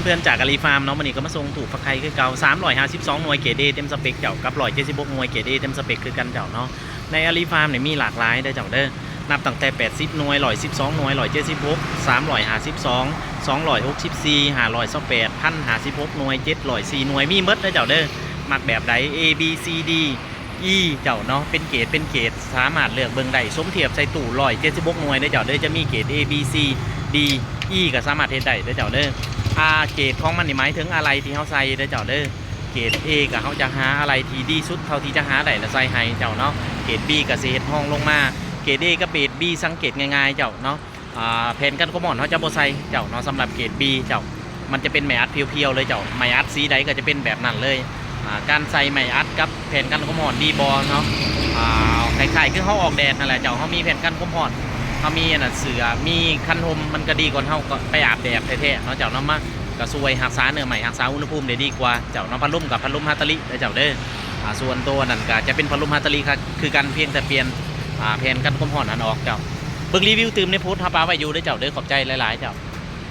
ເພື່ອນໆ ຈາກອາລີຟາມເນາະ ມື້ນີ້ກໍມາສົ່ງຕູບຝັກໄຂ່ຄືເກົ່າ ສາມຮ້ອຍຫ້າສິບສອງໜ່ວຍເກຣດເອເຕັມສະເປັກເຈົ້າ ກັບໜ່ວຍເຈັດສິບຫົກໜ່ວຍເກຣດເອເຕັມສະເປັກຄືກັນເຈົ້າເນາະ. ໃນອາລີຟາມນີ້ມີຫຼາກຫຼາຍເດີເຈົ້າເດີ ນັບຕັ້ງແຕ່ແປດສິບໜ່ວຍ ໜ່ວຍສິບສອງໜ່ວຍ ໜ່ວຍເຈັດສິບຫົກ ສາມຮ້ອຍຫ້າສິບສອງ ສອງຮ້ອຍຫົກສິບສີ່ ຫ້າຮ້ອຍຊາວແປດ ພັນຫ້າສິບຫົກໜ່ວຍ ເຈັດຮ້ອຍສີ່ໜ່ວຍ ມີໝົດເດີເຈົ້າເດີ. ມັກແບບໃດ A B C D E ເຈົ້າເນາະ ເປັນເກຣດ ເປັນເກຣດ ສາມາດເລືອກເບິ່ງໄດ້ ສົມທຽບໃສ່ຕູ້ໜ່ວຍເຈັດສິບຫົກໜ່ວຍເດີເຈົ້າເດີ ຈະມີເກຣດ A B C D E ກໍສາມາດເຮັດໄດ້ເດີເຈົ້າເດີ. ອ່າ ເກຣດຂອງມັນນີ້ໝາຍເຖິງອາໄຫຼ່ທີ່ເຮົາໃສ່ເດີເຈົ້າເດີ. ເກຣດ A ກໍເຮົາຈະຫາອາໄຫຼ່ທີ່ດີສຸດເທົ່າທີ່ຈະຫາໄດ້ແລ້ວໃສ່ໃຫ້ເຈົ້າເນາະ ເກຣດ B ກໍຊິເຮັດຮອງລົງມາ. ເກຣດ A ກັບເກຣດ B ສັງເກດງ່າຍໆເຈົ້າເນາະ ອ່າ ແຜ່ນກັນຄວາມຮ້ອນເຮົາຈະບໍ່ໃສ່ເຈົ້າເນາະ ສຳລັບເກຣດ B ເຈົ້າ ມັນຈະເປັນໄມ້ອັດພຽວໆເລີຍເຈົ້າ ໄມ້ອັດສີໃດກໍຈະເປັນແບບນັ້ນເລີຍ. ອ່າ ການໃສ່ໄມ້ອັດກັບແຜ່ນກັນຄວາມຮ້ອນດີບໍ່ເນາະ ອ່າ ຄ້າຍໆຄືເຮົາອອກແດດນັ້ນແຫຼະເຈົ້າ ເຮົາມີແຜ່ນກັນຄວາມຮ້ອນ ເຮົາມີອັນນັ້ນເສື້ອ ມີຄັນຮົ່ມ ມັນກໍດີກວ່າເຮົາກໍໄປອາບແດດແທ້ໆເນາະເຈົ້າເນາະ ມາກໍຊ່ວຍຮັກສາເນື້ອໄມ້ ຮັກສາອຸນຫະພູມໄດ້ດີກວ່າເຈົ້າເນາະ. ພັດລົມກັບພັດລົມຮາຕາລິເດີເຈົ້າເດີ. ອ່າ ສ່ວນໂຕນັ້ນກໍຈະເປັນພັດລົມຮາຕາລິຄືກັນ ພຽງແຕ່ປ່ຽນ ອ່າ ແຜ່ນກັນຄວາມຮ້ອນອັນອອກເຈົ້າ. ເບິ່ງຣີວິວຕື່ມໃນໂພສເຮົາປະໄວ້ຢູ່ເດີເຈົ້າເດີ. ຂອບໃຈຫຼາຍໆເຈົ້າ.